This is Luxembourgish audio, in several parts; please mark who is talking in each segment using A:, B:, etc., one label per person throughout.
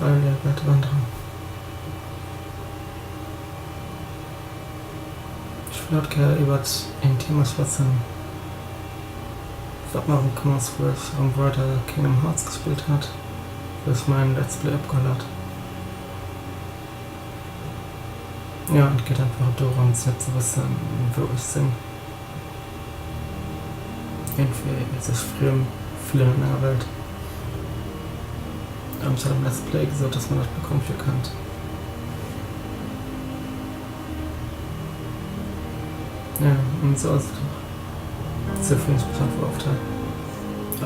A: Freiwillige Weltwanderer. Ech wëll haut gär iwwert een Thema schwätzen, wat mer erëm komm ass, wou ech erëm weider Kingdom Hearts gespillt hat, wou ech mäin Let's Play opgeholl hat. Jo, et geet einfach dorëms net ze wëssen, wou ech sinn. Iergendwéi sech friem fillen an enger Welt. Ech hat am Let's Play gesot, dass mer dat bekannt virkënnt. Ja, an esou ass et och. Esou fillen ech mech einfach oft hei.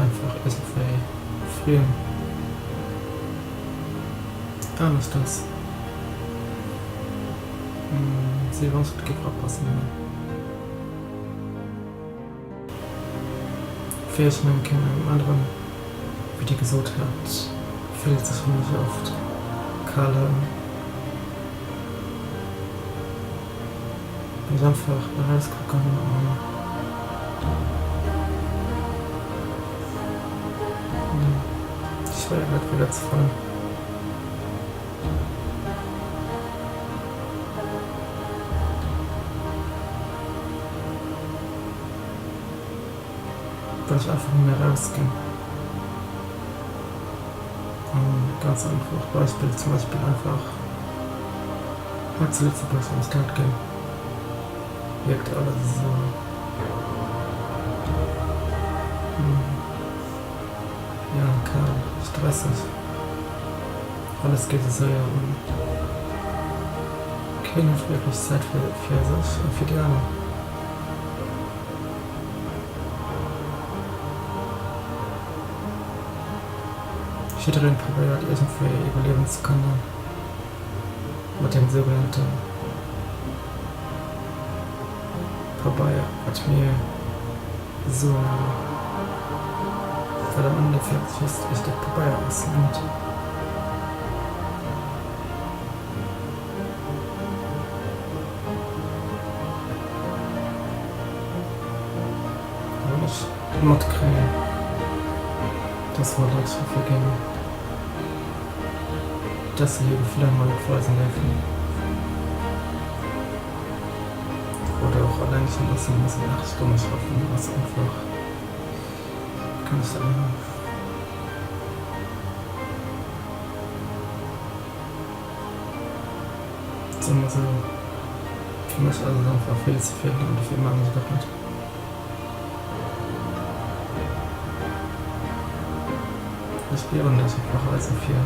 A: Einfach iergendwéi friem. Aneschters. Si wann et géif erapassen hei. Wéi ech an engem aneren Video gesot hat, fillt et sech fir mech oft kal un. Muss einfach erauskucken an schwéier dat wieder ze fannen. Well ech einfach net méi erausginn. Ganz einfach Beispill, zum Beispill einfach hei zu Lëtzebuerg an d'Stad ginn, wierkt alles esou, jo, kal, stresseg, alles geet esou séier an keen huet wierklech Zäit fir sech a fir déi aner. Jiddereen probéiert iergendwéi iwwerliewen ze kënnen mat deem sougenannte Pabeier, wat mir soen, wat am Endeffekt just e Stéck Pabeier ass, net? Wann ech matkréien, dass mer Leit schaffe ginn, dass se hir Gefiller emol net weisen däerfen oder och alleng schonn, dass se mussen 8 Stonne schaffen, ass einfach, kann ech dat net méi. Soe mer esou, fir mech ass et einfach vill ze vill an dofir maachen ech et och net. Ech spieren dat einfach alles esou fir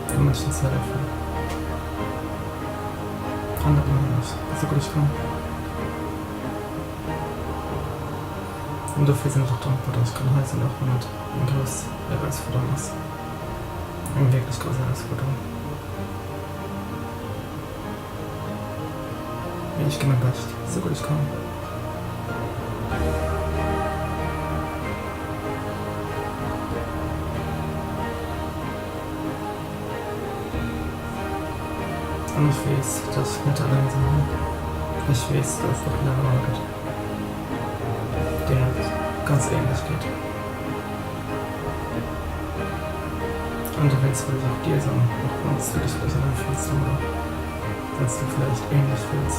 A: de Mënschen ze hëllefen an dat maachen ech esou gutt ech kann. An dofir sinn ech och dankbar, dass ech kann hei sinn, och wann et eng grouss Erausfuerderung ass, eng wierklech grouss Erausfuerderung. Mee ech gi mäi Bescht, esou gutt ech kann. An ech weess, dass ech net eleng sinn hei. Ech weess, dass et och nach anerer gëtt, deenen et ganz ähnlech geet. An dowéinst wëll ech och dir soen, och wann s du dech vläicht eleng fills domadder, wann s du vläicht ähnlech fills,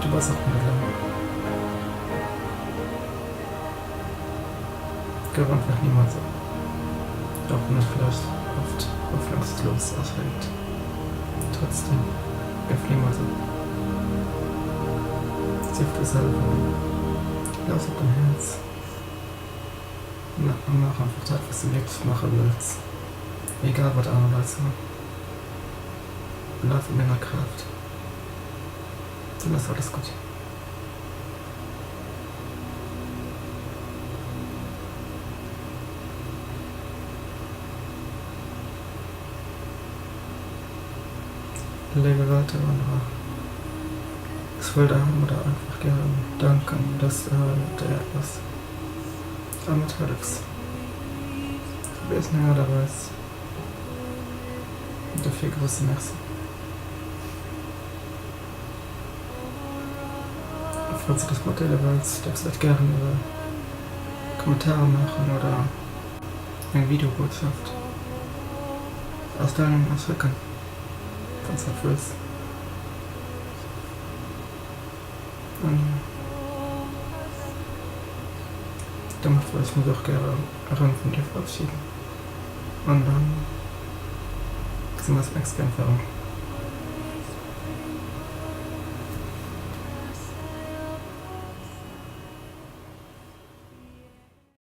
A: du bass och net eleng. Gëff einfach nimools op, och wann et vläicht oft hoffnungslos erschéngt. Trotzdem, gëff nimools op. Sief du selwer, lauscht op däin Häerz. Maach einfach dat, wat s du wierklech maache wëlls, egal wat aner Leit soen. Laf an denger Kraaft, dann ass alles gutt. Léiwe Weltewanderer, ech wëll der heimadder einfach gären danken, dass de hei op der Äerd bass a mat hëllefs op iergendeng Aart a Weis. Dofir grousse Merci. Falls du dech matdeele wëlls, däerfs du dat gären iwwer Kommentare maachen oder. Eng Videobotschaft aus deinem Erschrecken, wann s dat wëlls. An jo, domat wëll ech mech och gäre erëm vun dir verabschieden. An dann gesi mer eis nächst Kéier erëm.